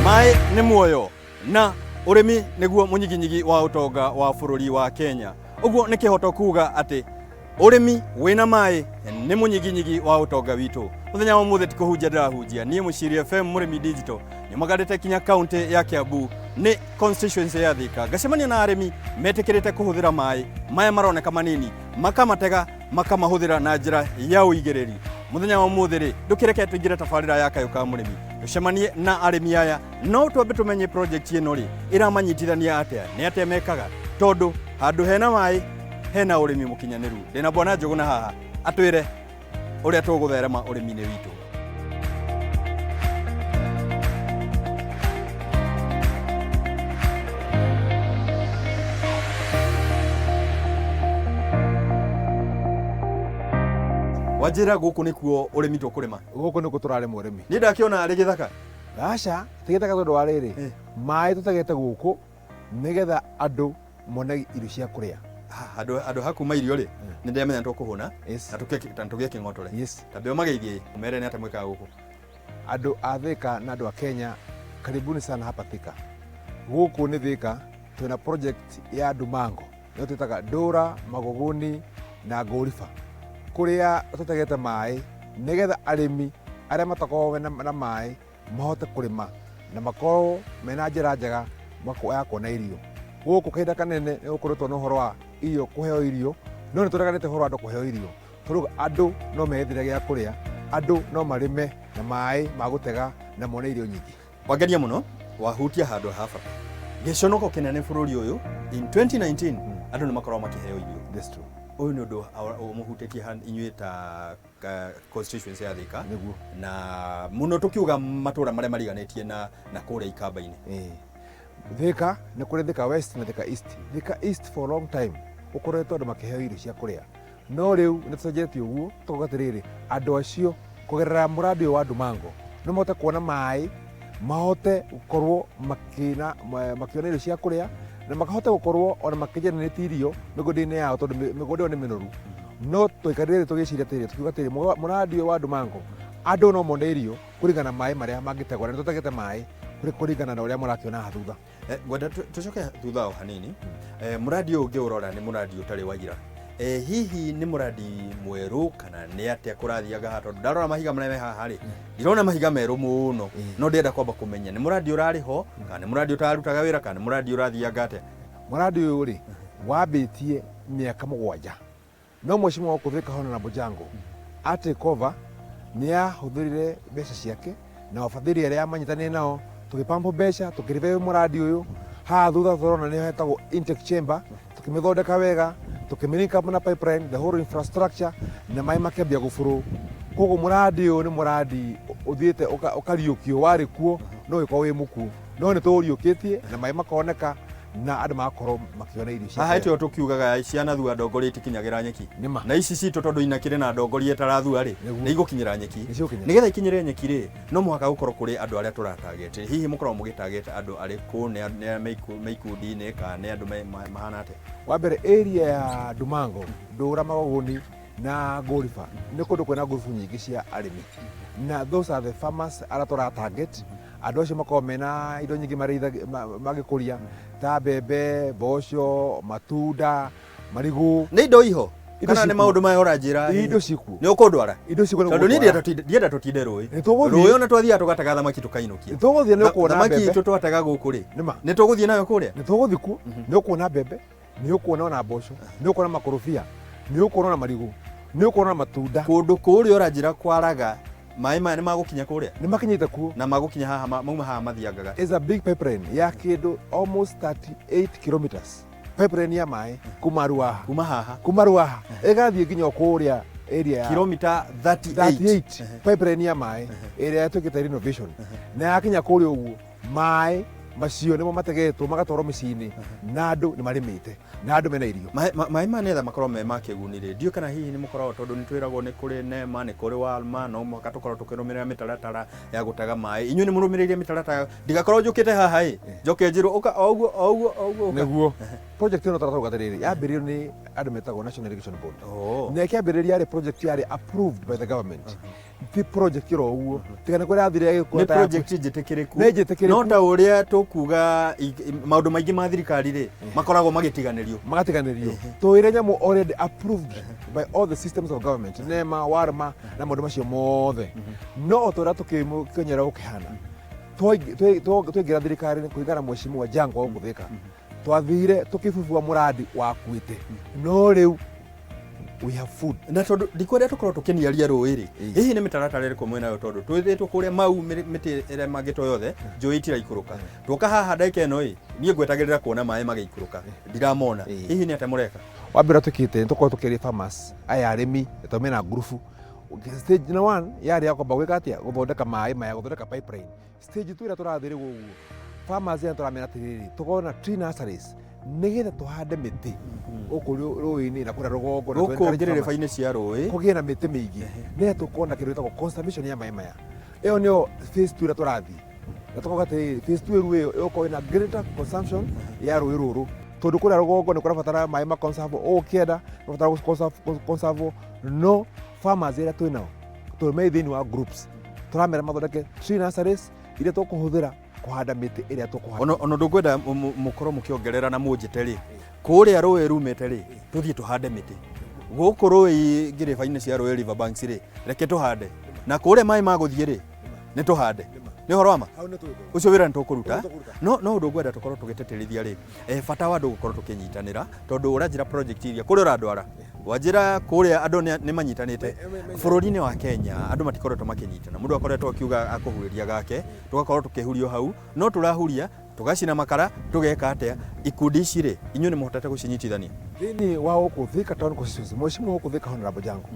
Maĩ nĩ muoyo na ũrĩmi nĩguo mũnyiginyigi wa ũtonga wa bũrũri wa Kenya. Ũguo nĩ kĩhoto kuga atĩ ũrĩmi wĩna maĩ nĩ mũnyiginyigi wa ũtonga witũ. Mũthenya wa ũmũthĩ ti kũhunjia ndĩrahunjia, niĩ Mũciri FM Mũrĩmi Digital nyumagarĩte kinya kaunti ya Kiambu nĩ constituency ya Thika, ngacemania na arĩmi metĩkĩrĩte kũhũthĩra maĩ maya maroneka manini makamatega makamahũthĩra na njĩra ya ũigĩrĩri. Mũthenya wa ũmũthĩ rĩ, ndũkĩreke tũingĩre tabarĩra ya Kayũ ka Mũrĩmi tũcemanie na arĩmi aya, no twambe tũmenye project ĩno rĩ ĩramanyitithania atĩa, nĩ atĩa mekaga, tondũ handũ hena maĩ hena ũrĩmi mũkinyanĩru. Ndĩna Bwana Njũgũna haha atwĩre ũrĩa tũgũtherema ũrĩmi-inĩ witũ. Wanjĩra gũkũ nĩkuo ũrĩmi tũkũrĩma? Gũkũ nĩkuo tũrarĩma ũrĩmi. Niĩ ndakĩona arĩ gĩthaka. Aca, ti gĩthaka tondũ wa rĩrĩ, maĩ tũtegete gũkũ nĩgetha andũ mone irio cia kũrĩa. Handũ handũ ha kuma irio rĩ, nĩ ndĩramenya nĩ tũkũhũna na tũgĩe kĩng'otore. Tambe ũmageithie ũmere nĩ atĩa mwĩkaga gũkũ. Andũ a Thika na andũ a Kenya, karibuni sana hapa Thika. Gũkũ nĩ Thika, twĩna project ya Dumango, nĩyo twĩtaga Ndũra, Magũgũni na Ngũriba, kũrĩa tũtegete maĩ nĩgetha arĩmi arĩa matakoragwo mena na maĩ mahote kũrĩma na makorwo mena njĩra njega ya kuona irio. Gũkũ kahinda kanene nĩ gũkoretwo na ũhoro wa irio kũheo irio, no nĩ tũreganĩte ũhoro wa andũ kũheo irio, tondũ andũ no meyethere gĩa kũrĩa, andũ no marĩme na maĩ ma gũtega na mone irio nyingĩ. Wangenia mũno, wahutia handũ ha bata. Gĩconoko kĩnene bũrũri ũyũ, in 2019 andũ nĩ makoragwo makĩheo irio. That's true. Ũyũ nĩ ũndũ ũmũhutĩtie inyuĩ ta constituency ya Thika. Nĩguo. Na mũno tũkiuga matũra marĩa mariganĩtie na kũrĩa ikamba-inĩ. Thika nĩ kũrĩ Thika West na Thika East. Thika East for a long time gũkoretwo andũ makĩheo irio cia kũrĩa, no rĩu nĩ tũcenjetie ũguo tũkauga atĩrĩrĩ, andũ acio kũgerera mũrandi ũyũ wa Dumango no mahote kuona maĩ, mahote gũkorwo makĩona irio cia kũrĩa na makahota gũkorwo ona makĩgenerate irio mĩgũnda-inĩ yao tondũ mĩgũnda ĩyo nĩ mĩnoru. No twaikarire thĩ tũgĩciria atĩrĩrĩ, tũkiuga atĩrĩrĩ, mũrandi ũyũ wa Dumango andũ no mone irio kũringana na maĩ marĩa mangĩtegwo, na nĩ tũtegete maĩ kũringana na ũrĩa mũrakĩona haha thutha. Ngwenda tũcoke thutha o hanini. Mũrandi ũyũ ũngĩũrora nĩ mũrandi ũtarĩ wa ira. Hihi nĩ mũrandi mwerũ kana nĩ atĩa kũrathiaga haha? Tondũ ndarora mahiga marĩa me haha rĩ, ndirona mahiga merũ mũno, no ndĩrenda kwamba kũmenya nĩ mũrandi ũrarĩ ho kana nĩ mũrandi ũtarutaga wĩra kana nĩ mũrandi ũrathianga atĩa? Mũrandi ũyũ rĩ, wambĩtie mĩaka 7, no mheshimiwa gũkũ Thika Honorable Jango a take over nĩ ahũthĩrire mbeca ciake na wafadhili arĩa manyitanĩire nao, tũgĩpamp mbeca tũkĩrevive mũrandi ũyũ. Haha thutha tũrona nĩho hetagwo intake chamber, tũkĩmĩthondeka wega, tũkĩmĩ link up na pipeline, the whole infrastructure, na maĩ makĩambia gũbũrũ. Koguo mũrandi ũyũ nĩ mũrandi ũthiĩte ũkariũkio, warĩ kuo no ũgĩkorwo wĩ mũkuũ, no nĩ tũũriũkĩtie na maĩ makoneka na andũ magakorwo makĩona irio cia Haha kũrĩa. ĩtĩo tũkiugaga ciana thua ndongoria itikinyagĩra nyeki. Nĩ ma. Na ici citũ tondũ inakĩrĩ na ndongoria ĩtarathua rĩ, Nĩguo. nĩ igũkinyĩra nyeki. Nĩ cigũkinyĩra. Nĩgetha ikinyĩre nyeki rĩ, no mũhaka gũkorwo kũrĩ andũ arĩa tũratageti. Hihi mũkoragwo mũgĩtageti andũ arĩkũ, nĩ arĩa me ikundi-inĩ kana nĩ andũ mahana atĩa? Wa mbere area ya Dumango, Ndũra, Magogoni na Ngũriba nĩ kũndũ kwĩna ngurubu nyingĩ cia arĩmi, na those are the farmers arĩa tũra target. Andũ acio makoragwo mena indo nyingĩ magĩkũria ta mbembe, mboco, matunda, marigũ. Nĩ indo iho? Indo Kana nĩ ciĩkuo. maũndũ maya ũranjĩra? Indo ciĩkuo. Nĩ ũkũndwara? Indo ciĩkuo nĩ Tondũ niĩ gũgũtwara. ndienda tũtinde rũĩ. Nĩ tũgũthiĩ. Rũĩ ona twathiaga tũgatega thamaki tũkainũkia. Nĩ tũgũthiĩ, nĩ ũkuona Thamaki mbembe. itũ twatega gũkũ rĩ, Nĩ ma. nĩ tũgũthiĩ nayo kũrĩa? Nĩ tũgũthiĩ kuo, nĩ ũkuona mbembe, nĩ ũkuona ona mboco, nĩ ũkuona makorobia, nĩ ũkuona ona marigũ, nĩ ũkuona ona matunda. Kũndũ kũrĩa ũranjĩra kwaraga, maĩ maya nĩ magũkinya kũrĩa? Nĩ makinyĩte kuo. Na magũkinya haha, mauma haha mathiangaga. Is a big pipeline ya kĩndũ almost 38 kilometers. Pipeline ya maĩ kuma Ruaha. Kuma haha. Kuma Ruaha. Ĩgathiĩ nginya kũrĩa area ya Kilomita 38. 38 pipeline ya maĩ ĩrĩa yatuĩkĩte renovation. Na yakinya kũrĩa ũguo, maĩ macio nĩmo mategetwo magatwarwo mĩciĩ-inĩ na andũ nĩ marĩmĩte na andũ mena irio. Maĩ ma nĩgetha makorwo me ma kĩguni rĩ, ndiũĩ kana hihi nĩ mũkoragwo, tondũ nĩ twĩragwo nĩ kũrĩ NEMA, nĩ kũrĩ WALMA, no mũhaka tũkorwo tũkĩrũmĩrĩra mĩtaratara ya gũtega maĩ. Inyuĩ nĩ mũrũmĩrĩire mĩtaratara, ndigakorwo njũkĩte haha ĩ, njoke njĩrwo ũka o ũguo o ũguo o ũguo ũka. Nĩguo project ĩno tũratauga atĩrĩrĩ, yambĩrĩirio nĩ andũ metagwo National Irrigation Board. Oh. Na ĩkĩambĩrĩria yarĩ project yarĩ approved by the government. Ti project ro ũguo tiga nĩ kũrĩa athire nĩ ĩgĩkũra ta yaku. project njĩtĩkĩrĩku. Nĩ njĩtĩkĩrĩku. No ta ũrĩa tũkuga maũndũ maingĩ ma thirikari rĩ makoragwo magĩtiganĩrio. Magatiganĩrio. Tũire nyamũ already approved by all the systems of government, NEMA, WARMA na maũndũ macio mothe. No o ta ũrĩa tũkĩmenyera gũkĩhana, twaingĩra thirikari kũringana na mheshimiwa Jango wa gũkũ Thika, twathire tũkĩbubua mũrandi wakuĩte, no rĩu we have food. Na tondũ ndikũrĩa tũkorwo tũkĩniaria rũĩ rĩ, hihi nĩ mĩtaratara ĩrĩkũ mwĩnayo? Tondũ twĩthĩtwo kũrĩa mau mĩtĩ ĩremangĩtwo yothe, njũĩ itiraikũrũka. Twoka haha ndagĩka ĩno ĩ, niĩ ngwetagĩrĩra kuona maĩ magĩikũrũka, ndiramona. Hihi nĩ atĩa mũreka? Wa mbere twĩkĩte nĩ tũkorwo tũkĩaria farmers aya arĩmi tondũ mena ngurubu. Stage number one yarĩ ya kwamba gwĩka atĩa? Gũthondeka maĩ maya, gũthondeka pipeline. Stage two ĩrĩa tũrathiĩ rĩu ũguo, farmers aya tũramera atĩrĩrĩ, tũkorwo na tree nurseries nĩgetha tũhande mĩtĩ gũkũ rũĩ-inĩ na kũrĩa rũgongo na gũkũ tũ encourage farmers ngĩrĩrĩba-inĩ cia rũĩ kũgĩe na mĩtĩ mĩingĩ nĩgetha tũkorwo na kĩndũ gĩtagwo conservation ya maĩ maya. Ĩyo nĩyo phase two ĩrĩa tũrathiĩ, na tũkauga atĩrĩrĩ, phase two rĩu ĩyo ĩgũkorwo ĩna greater consumption ya rũĩ rũrũ, tondũ kũrĩa rũgongo nĩ kũrabatara maĩ ma conserve, ũũ kĩenda kũrabatara conserve. No farmers arĩa twĩ nao, tondũ me thĩinĩ wa groups, tũramera mathondeke tree nurseries iria tũkũhũthĩra kũhanda mĩtĩ ĩrĩa tũkũhanda. Ona ndũkwenda mũkorwo mũkĩongerera na mũnjĩte rĩ, kũrĩa rũĩ rumĩte rĩ, tũthiĩ tũhande mĩtĩ gũkũ rũĩ ngĩrĩba-inĩ cia rũĩ, river banks rĩ, reke tũhande, na kũrĩa maĩ magũthiĩ rĩ, nĩ tũhande. Nĩ ũhoro wa ma ũcio wĩra nĩ tũkũruta. No ũndũ ngwenda tũkorwo tũgĩtĩtĩrithia rĩ, bata wa andũ gũkorwo tũkĩnyitanĩra, tondũ ũranjĩra project iria kũrĩa ũrandwara, wanjĩra kũrĩa andũ nĩ manyitanĩte. Bũrũri-inĩ wa Kenya andũ matikoretwo makĩnyitana, mũndũ akoretwo akiuga akũhurĩria gake, tũgakorwo tũkĩhurio hau, no tũrahuria tũgacina makara tũgeka atĩa? Ikundi ici rĩ, inyuĩ nĩ mũhotete gũcinyitithania? Thĩinĩ wa gũkũ Thika Town constituency, mheshimiwa gũkũ Thika Honorable Jango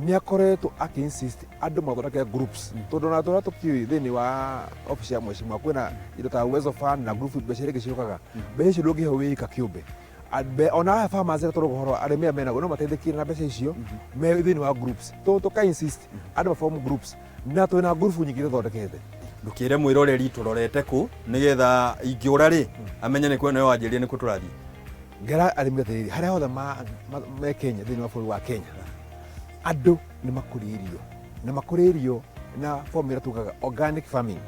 nĩ akoretwo akĩ-insist andũ mathondeke groups, tondũ ona tũrĩa tũkĩũĩ thĩinĩ wa office ya mheshimiwa kwĩna indo ta Uwezo Fund na group, mbeca iria ingĩ ciũkaga, mbeca icio ndũngĩheo wĩ kĩũmbe. Ona aya farmers arĩa tũrauga ũhoro, arĩmi aya menaguo no mateithĩkire na mbeca icio me thĩinĩ wa groups. Tũka insist andũ ma form groups, na twĩna group nyingĩ tũthondekete. Ndũkĩre mwĩroreri tũrorete kũ, nĩgetha ingĩũra rĩ, amenye nĩ kwena wanjĩrie nĩ kũ tũrathiĩ. Ngera arĩmi atĩrĩrĩ, harĩa hothe me Kenya, thĩinĩ wa bũrũri wa Kenya, andũ nĩ makũrie irio na makũrie irio na form ĩrĩa tugaga organic farming,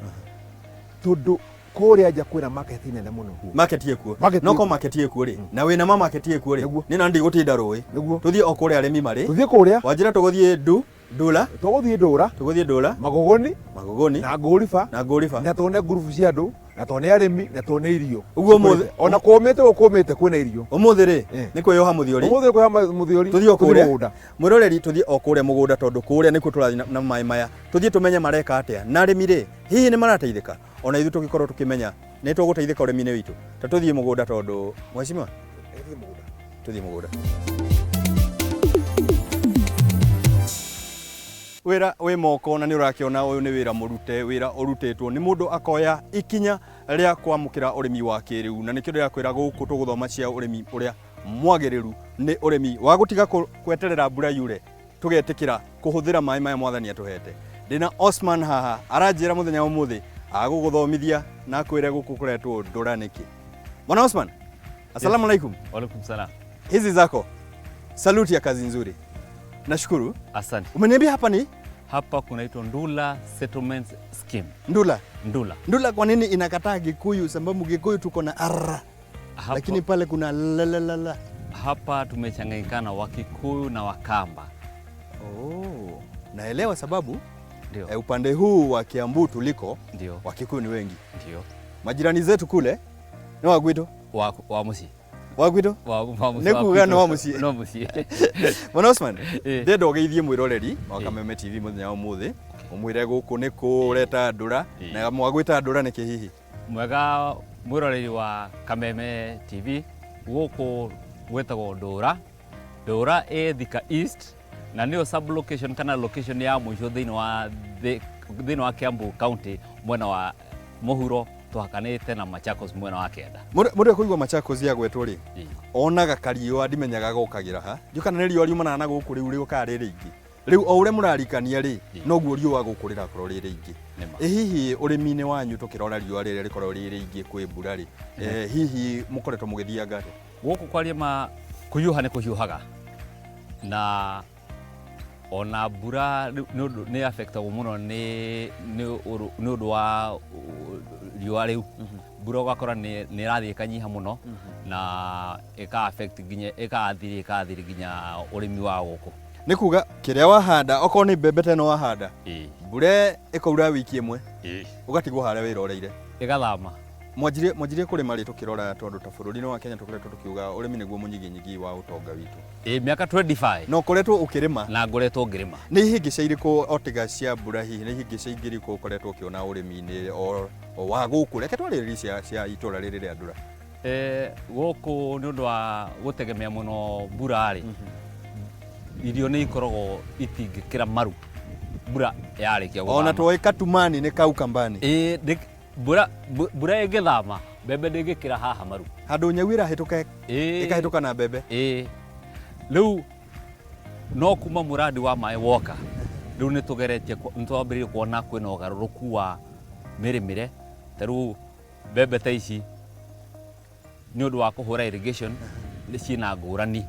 tondũ kũrĩa nja kwĩna market nene mũno. Market ĩkuo. Market No ĩkuo. ko market ĩkuo rĩ, na wĩna ma market ĩkuo rĩ, nĩ na ndigũtinda rũĩ. Tũthiĩ o kũrĩa arĩmi marĩ. Tũthiĩ kũrĩa. Wanjĩra tũgũthiĩ ndu ndula. Tũgũthiĩ Ndũra. Tũgũthiĩ Ndũra. Magogoni. Magogoni. Na Ngũriba. Na Ngũriba. Na tuone ngurubu cia andũ, na tuone arĩmi, na tuone irio. Ũguo ũmũthĩ ona kũmĩte ũguo kũmĩte kwĩna irio. Ũmũthĩ rĩ, nĩ kwĩyoha mũthiori. Ũmũthĩ kwĩyoha mũthiori. Tũthiĩ o kũrĩa mũgũnda. Mwĩroreri, tũthiĩ o kũrĩa mũgũnda, tondũ kũrĩa nĩkuo tũrathiĩ na maĩ maya. Tũthiĩ tũmenye mareka atĩa, na arĩmi rĩ, hihi nĩ marateithĩka? Ona ithuĩ tũgĩkorwo tũkĩmenya nĩ tũgũteithĩka ũrĩmi-inĩ witũ. Ta tũthiĩ mũgũnda, tondũ mheshimiwa, tũthiĩ mũgũnda. Wĩra wĩ moko, na nĩ ũrakĩona ũyũ nĩ wĩra mũrute, wĩra ũrutĩtwo nĩ mũndũ akoya ikinya rĩa kwamũkĩra ũrĩmi wa kĩrĩu, na nĩkĩo ndĩrakwĩra gũkũ tũgũthoma cia ũrĩmi ũrĩa mwagĩrĩru, nĩ ũrĩmi wa gũtiga gweterera mbura yure, tũgetĩkĩra kũhũthĩra maĩ maya mwathani atũhete. Ndĩna Osman haha, aranjĩra mũthenya wa ũmũthĩ agũgũthomithia na akwĩre gũkũ kũretwo Ndũra nĩkĩ. Bwana Osman, assalamu alaikum. Walaikum salam. Hizi zako saluti ya kazi nzuri, nashukuru. Asante. Umeniambia hapa ni Hapa kunaitwa Ndula Settlement Scheme. Ndula. Ndula. Ndula kwa nini inakataa Gikuyu? Sababu Gikuyu tuko na arra, Hapa, lakini pale kuna lalalala. Hapa tumechanganyikana Wakikuyu na Wakamba. Oh, naelewa sababu. Ndio. Upande huu wa Kiambu tuliko, Ndio. Wakikuyu ni wengi. Ndio. Majirani zetu kule ni Wagwito. Wa muciĩ. Wagwito? Wa muciĩ. Nĩ kuga nĩ wa mũciĩ. No muciĩ. Bwana Osman, ndĩrenda ũgeithie mwĩroreri wa Kameme TV mũthenya wa ũmũthĩ, ũmwĩre gũkũ nĩ kũ ũreta Ndũra, na mwagwĩta Ndũra nĩkĩ hihi? Mwega mwĩroreri wa Kameme TV, gũkũ gwĩtagwo Ndũra. Ndũra ĩ Thika East, na nĩyo sub location kana location ya mũico thĩinĩ wa Kiambu County, mwena wa mũhuro, tũhakanĩte na Machakos mwena wa kĩanda. Mũndũ ekũigua Machakos yagwetwo rĩ, onaga kariũa, ndimenyaga gokagĩra ha, ndiũ kana nĩ riũa riumanaga na gũkũ rĩu rĩũkaga rĩ rĩingĩ. Rĩu o ũrĩa mũrarikania rĩ, noguo riũa gũkũ rĩrakorwo rĩ rĩingĩ. Nĩma. Ĩ hihi ũrĩmi-inĩ wanyu, tũkĩrora riũa rĩrĩa rĩkoragwo rĩ rĩingĩ kwĩ mbura rĩ, hihi mũkoretwo mũgĩthianga atĩa? Gũkũ kwaria ma kũhiũha nĩ kũhiũhaga, na Ona mbura rĩu nĩ ũndũ nĩ affectagwo mũno nĩ nĩ ũrũ- nĩ ũndũ wa riũa rĩu. Mbura ũgakora nĩ nĩ ĩrathiĩ ĩkanyiha mũno na ĩka affect nginya ĩkaathiri ĩkaathiri nginya ũrĩmi wa gũkũ. Nĩ kuga kĩrĩa wahanda, okorwo nĩ mbembe ta ĩno wahanda, Ĩĩ. mbura ĩkaura wiki ĩmwe, Ĩĩ. ũgatigwo harĩa wĩroreire. Ĩgathama. Mwanjirie mwanjirie kũrĩma rĩ? Tũkĩrora tondũ ta bũrũri-inĩ wa Kenya tũkoretwo tũkiuga ũrĩmi nĩguo mũnyiginyigi wa ũtonga witũ. Ĩĩ, mĩaka 25. Na ũkoretwo ũkĩrĩma? Na ngoretwo ngĩrĩma. Nĩ ihĩngĩca irĩkũ o tiga cia mbura hihi, nĩ ihĩngĩca ingĩ irĩkũ ũkoretwo ũkĩona ũrĩmi-inĩ o wa gũkũ? Reke twarĩrĩrie cia itũra rĩrĩ rĩa Ndura. Gũkũ nĩ ũndũ wa gũtegemea mũno mbura rĩ, irio nĩ ikoragwo itingĩkĩra maru mbura yarĩkia Ona gũthama. twoĩ katumani nĩ kau kambani. Ĩĩ, mbura ĩngĩthama mbembe ndĩngĩkĩra haha maru. Handũ nyau ĩrahĩtũka Ĩĩ. ĩkahĩtũka na mbembe. Ĩĩ. Rĩu no kuma mũrandi wa maĩ woka, rĩu nĩ tũgeretie nĩ twambĩrĩirie kuona kwĩna ũgarũrũku wa mĩrĩmĩre. Ta rĩu mbembe ta ici nĩ ũndũ wa kũhũra irrigation nĩ ciĩna ngũrani,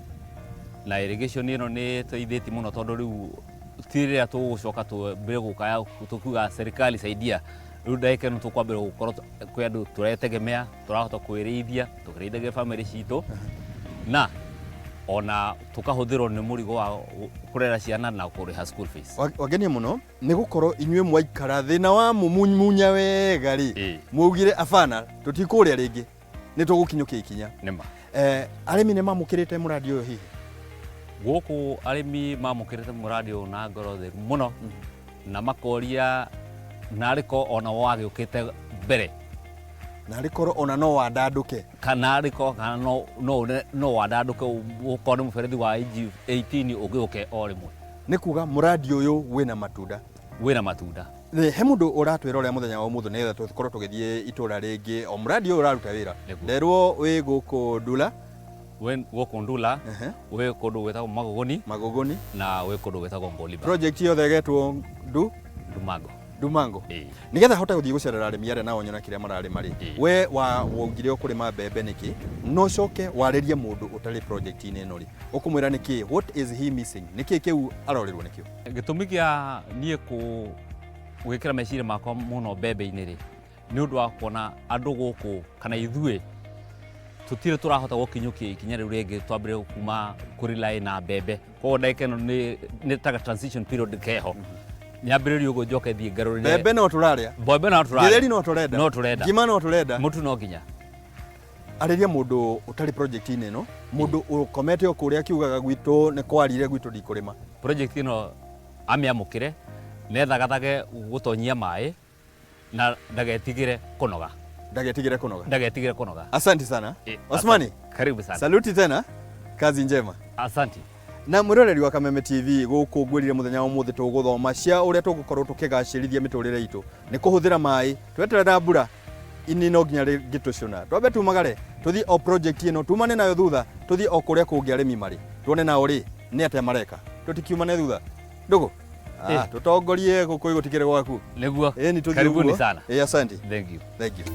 na irrigation ĩno nĩ ĩteithĩtie mũno tondũ rĩu ti rĩrĩa tũgũcoka twambĩrĩrie gũkaya tũkiuga serikali saidia. Rĩu ndagĩka ĩno tũkwambĩrĩria gũkorwo kwĩ andũ tũretegemea, tũrahota kwĩrĩithia, tũkĩrĩithagia bamĩrĩ citũ, na ona tũkahũthĩrwo nĩ mũrigo wa kũrera ciana na kũrĩha school fees. Wangenia mũno nĩ gũkorwo inyuĩ mwaikara thĩna wa mũmunya wega rĩ, mwaugire abana tũtikũrĩa rĩngĩ, nĩ tũgũkinyũkia ikinya. Nĩma. Arĩmi nĩ mamũkĩrĩte mũrandi ũyũ hihi? Gũkũ arĩmi mamũkĩrĩte mũrandi ũyũ na ngoro theru mũno, na makoria narĩ ko ona wagĩũkĩte mbere, narĩ korwo ona no wandandũke, kana arĩ ko kana no wandandũke ũkorwo nĩ mũberethi wa inji 18 ũgĩũke o rĩmwe. Nĩ kuga mũrandi ũyũ wĩna matunda. Wĩna matunda. He mũndũ ũratwĩra ũrĩa mũthenya wa ũmũthĩ nĩgetha tũkorwo tũgĩthiĩ itũra rĩngĩ o mũrandi ũyũ ũraruta wĩra. Nĩguo. Nderwo wĩ gũkũ Ndula. Wĩ gũkũ Ndula, wĩ kũndũ gwĩtagwo Magogoni. Magogoni. Na wĩ kũndũ gwĩtagwo Ngoliba. Project yothe ĩgetwo Ndu? Ndumango. Ndumango. Ĩĩ. Nĩgetha hote gũthiĩ gũcerera arĩmi arĩa nao nyona kĩrĩa mararĩma rĩ, Ĩĩ. we waugire ũkũrĩma mbembe nĩkĩ? No ũcoke warĩrie mũndũ ũtarĩ project-inĩ ĩno rĩ, ũkũmwĩra nĩkĩ? What is he missing? Nĩkĩ kĩu arorĩrwo nĩkĩo? Gĩtũmi kĩa niĩ gwĩkĩra meciria makwa mũno mbembe-inĩ rĩ, nĩ ũndũ wa kuona andũ gũkũ kana ithuĩ tũtirĩ tũrahota gũkinyũkia ikinya rĩu rĩngĩ twambĩrĩrie kuma kũrely na mbembe. Koguo ndagĩka ĩno nĩ ta transition period keho. Nyambĩrĩrie ũguo njoke thiĩ ngarũrĩre. Mbembe no tũrarĩa. Mbembe no tũrarĩa. Gĩtheri no tũrenda. No tũrenda. Ngima no tũrenda. Mũtu no nginya. Arĩria mũndũ ũtarĩ project-inĩ ĩno, mũndũ ũkomete o kũrĩa akiugaga gwitũ nĩ kwarire, gwitũ ndikũrĩma. Project ĩno amĩamũkĩre, nethagathage gũtonyia maĩ na ndagetigĩre kũnoga. Ndagetigĩre kũnoga. Ndagetigĩre kũnoga. Asante sana. Osmani. Asante. Karibu sana. Saluti tena. Kazi njema. Asante. Na mwĩroreri wa Kameme TV gũkũ ngwĩrire mũthenya wa ũmũthĩ tũgũthoma cia ũrĩa tũgũkorwo tũkĩgacĩrithia mĩtũrĩre itũ nĩ kũhũthĩra maĩ tweterera mbura ini no nginya rĩngĩtũcũna. Twambe tumagare tũthiĩ o project ĩno tumane nayo thutha tũthiĩ o kũrĩa kũngĩ arĩmi marĩ tuone nao rĩ nĩ atĩa mareka tũtikiumane thutha ndũgũ. Tũtongorie gũkũ gũtikĩrĩ gwaku. Nĩguo. Nĩ tũthiĩ Karibuni ũguo. sana. Asante. Thank you. Thank you.